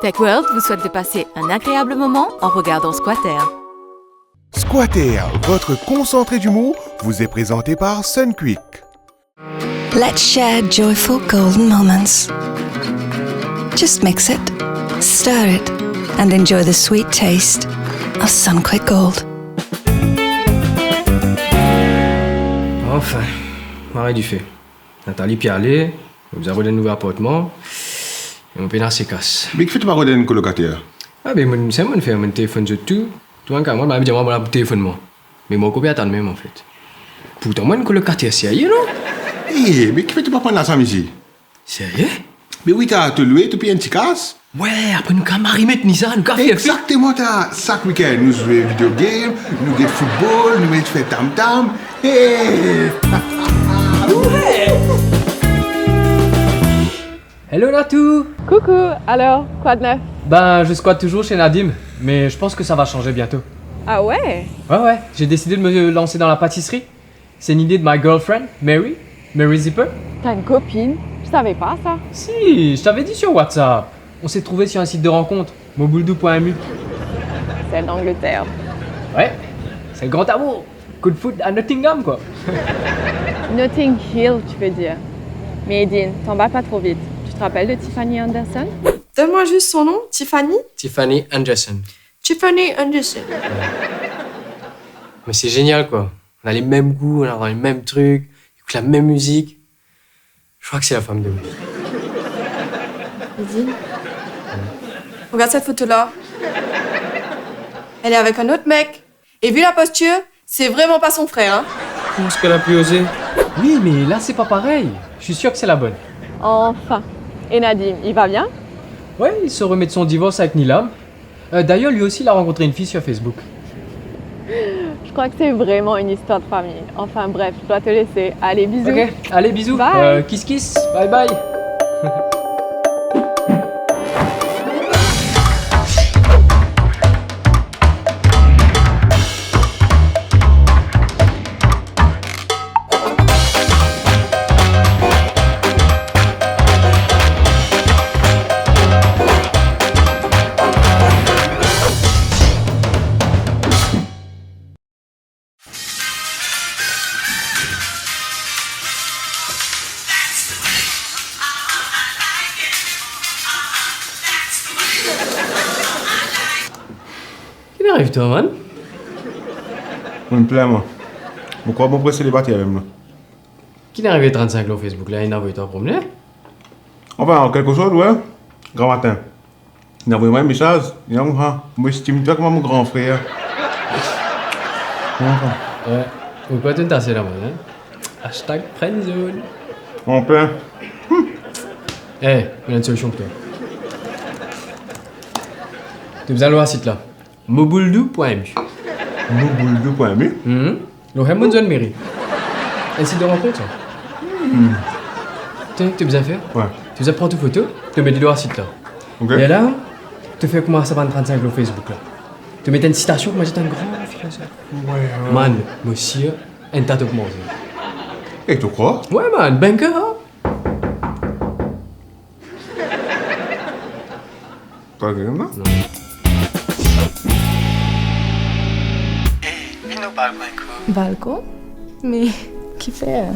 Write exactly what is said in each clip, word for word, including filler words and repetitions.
Tech World vous souhaite de passer un agréable moment en regardant Squatter. Squatter, votre concentré d'humour, vous est présenté par Sunquick. Let's share joyful golden moments. Just mix it, stir it, and enjoy the sweet taste of Sunquick Gold. Anfin, mari dife. Nathalie pe ale, mo bizin rod enn nouvo apartman, e mo pena ase kas. Me kifer to pa rod enn kolokater? Ah, be, mo, sa mo'nn fer, mo'nn telefonn zot tou. Tou bann kamarad, bann dir mwa, mo la pou telefonn mwa. Me mo ankor pe atann mem, anfet. Pourtan, mo enn kolokater serye, non? Eh, me kifer to pa pran la sa, misie? Serye? Me wi, ta to lwe, to pey enn ti kas. Wi, apre nou kav mari met ni sa, nou kav fer fete. Exakteman, ta sak wikenn, nou zwe video game, nou get foutbol, nou met fer tam-tam. Hey! Hello Natou! Coucou, alors, quoi de neuf? Ben, je squatte toujours chez Nadim, mais je pense que ça va changer bientôt. Ah ouais? Ouais, ouais, j'ai décidé de me lancer dans la pâtisserie. C'est une idée de ma girlfriend, Mary. Mary Zipper. T'as une copine? Je savais pas ça. Si, je t'avais dit sur WhatsApp. On s'est trouvé sur un site de rencontre, mobouldou point M U. Celle d'Angleterre. Ouais, c'est le grand amour. Coup de foudre à Nottingham, quoi. Notting Hill, tu veux dire. Mais Edine, t'emballes pas trop vite. Tu te rappelles de Tiffany Anderson? Donne-moi juste son nom, Tiffany? Tiffany Anderson. Tiffany Anderson. Mais c'est génial, quoi. On a les mêmes goûts, on a les mêmes trucs, on écoute la même musique. Je crois que c'est la femme de ma vie. Edine, regarde cette photo-là. Elle est avec un autre mec. Et vu la posture, c'est vraiment pas son frère, hein. Comment est-ce qu'elle a pu oser? Oui, mais là, c'est pas pareil. Je suis sûr que c'est la bonne. Enfin. Et Nadim, il va bien? Ouais, il se remet de son divorce avec Nilam. Euh, d'ailleurs, lui aussi, il a rencontré une fille sur Facebook. Je crois que c'est vraiment une histoire de famille. Enfin bref, je dois te laisser. Allez, bisous. Ok, allez, bisous. Bye. Euh, kiss kiss, bye bye. Ki'nn ariv twa, man? Mo'nn plin, mwa. Mo krwar mo pou res selibater mem, non. Ki'nn arive trant-sink lor Facebook la, inn avoy twa promene? Anfin, an kelke sort, wi. Gramatin. Inn avoy mwa enn mesaz, inn dir mwa, ha, mo estim twa kouma mo gran frer. Anfin. Wi, ou pa tonn tase la, man, hein? Hashtag friendzone. Anfin. Eh, mo ena enn solision pou twa. To bizin al lor sit la. Mobouldou point M U. Mobouldou point M U? Mhm. Lor Hermon Zone Mairie. Enn sit de rankont, sa. Hmm. Twa, to bizin fer? Wi. To bizin pran to foto, to met li lor sit la. Ok. E la, to fer kouma sa bann trant-sink lor Facebook la. To met enn sitasion, kouma si to enn gran filozof. Wi, wi. Man, mo sir, enn ta to pou manze. E to krwar? Wi, man, banker, hein? Pas grave, non? Non. Eh, vinn nou balkon enn kou. Balkon? Me kifer?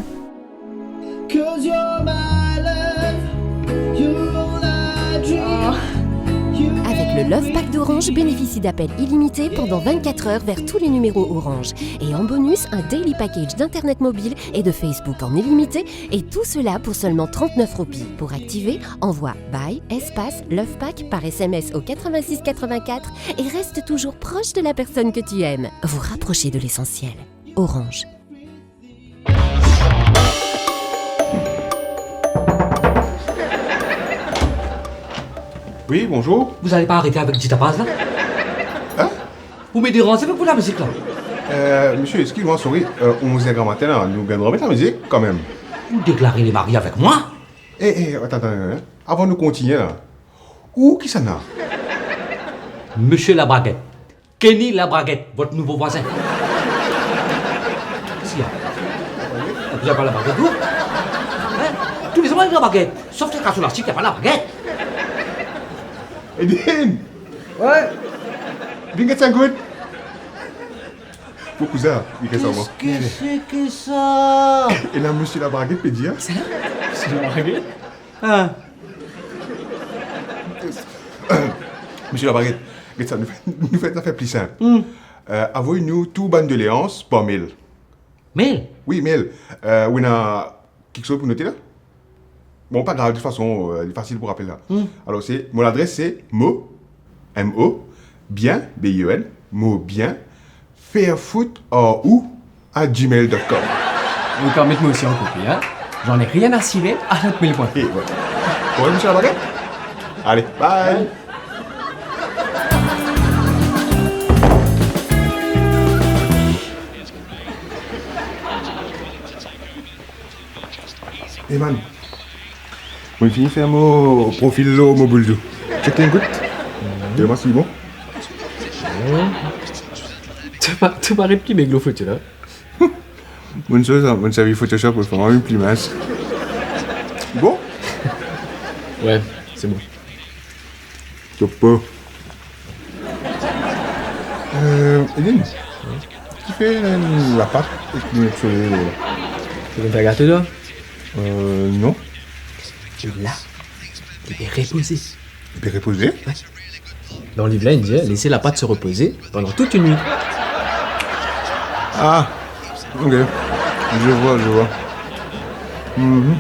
Avec le Love Pack d'Orange, bénéficie d'appels illimités pendant vingt-quatre heures vers tous les numéros Orange. Et en bonus, un daily package d'internet mobile et de Facebook en illimité. Et tout cela pour seulement trente-neuf roupies. Pour activer, envoie buy espace love pack par S M S au quatre-vingt-six quatre-vingt-quatre et reste toujours proche de la personne que tu aimes. Vous rapprochez de l'essentiel. Orange. Wi, bonzour. Vous allez pas arrêter avec ti tapaz la? Hein? Ou me deranze avek ou lamizik la. Euh, monsieur, excuse-moi, sorry. Euh, onz er gramatin la, nou gagn drwa met lamizik kanmem. Ou deklare li marye avek mwa? Eh, eh, atann, atann, atann. Avan nou kontigne la. Ou kisannla? Monsieur Labraguette. Kenny Labraguette, votre nouveau voisin. Qu'est-ce qu'il y a? Vous avez pas la baguette, vous? Hein? Tous les hommes ont la baguette. Sauf que quand sur la chic, il n'y a pas la baguette. Edine! Wi? Vinn get sa gout. Mo kouzin, li res anba. Qu'est-ce que c'est que ça? E la, misie Labarget pe dir, hein? Sa? Misie Labarget? Ah. Misie Labarget, get sa, nou fer, nou fer zafer pli sinp. Hmm. Euh, avoy nou tou bann doleans par mail. Mail? Wi, mail. Euh, ou ena kiksoz pou note la? Bon, pa grav, de tout fason, euh, li fasil pou rapel la. Hmm. Alor, se, mo ladres se mo, M O, bien, B I E N, mo bien, fer fout ar ou at gmail dot com. Ou kapav met mwa osi an kopi, hein? J'en ai rien à cirer à hotmail point com. E voilà. Bon, misie Labarget? Ale, bye. Bye. E man, mo finn fini fer mo profil lor Mobuldou. Check li enn kout. Dir mwa si li bon. To pa, to paret pli meg lor foto la. Mo'nn servi Photoshop pou fer mwa vinn pli mins. Bon? Wi, se bon. Top. Euh, Edine, kifer lapat ek nou met so... Ou finn fer gato la? Euh, non. E la, li pe repoze. Li pe repoze? Wi. Dan liv la, inn dir, laisse la pâte se reposer pendant toute une nuit. Ah, ok. Je vois, je vois. Mhm.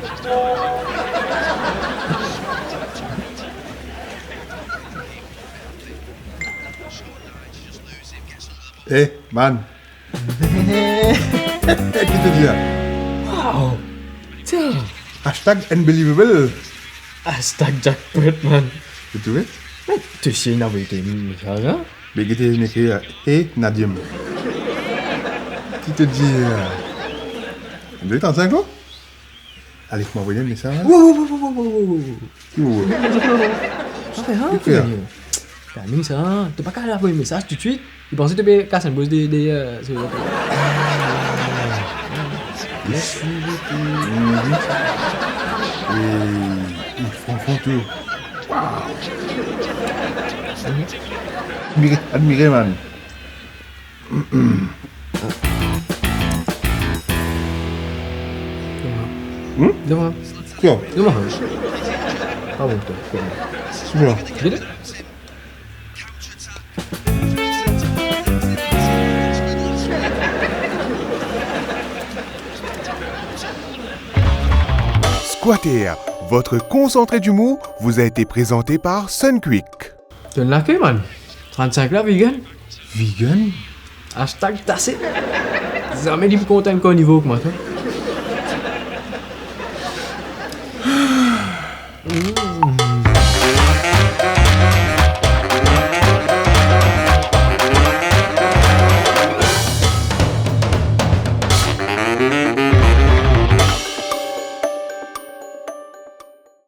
Eh, man. Ki to dir la? Wow! Tiens! Hashtag unbelievable. Hashtag jackpot, man. To trouve? Mem to si inn avoy to mesaz, hein? Me ki to inn ekrir, "Hey, Nadim." Ki to dir la? Donn li trant-sink lor? Ale, mo avoy enn mesaz. Wo, wo, wo. Ki wo? Sa fer, hein, ki fer? Timing sa, to pa kapav avoy mesaz toutswit. Li panse to pe kas enn bos de, de, euh, se... Ah. Yes. Mhm. E, e, franchman, to... Wow. Admire, admire, man. Hmm? Donn mwa. Tiens. Donn mwa. Pa bon, tiens. Tiens. Gete. Squatter, votre concentré d'humour vous a été présenté par Sunquick. Donn lake, man. Trant-sink la, vegan. Vegan? Hashtag tase. Zame li pou kontan enn karnivo kouma twa.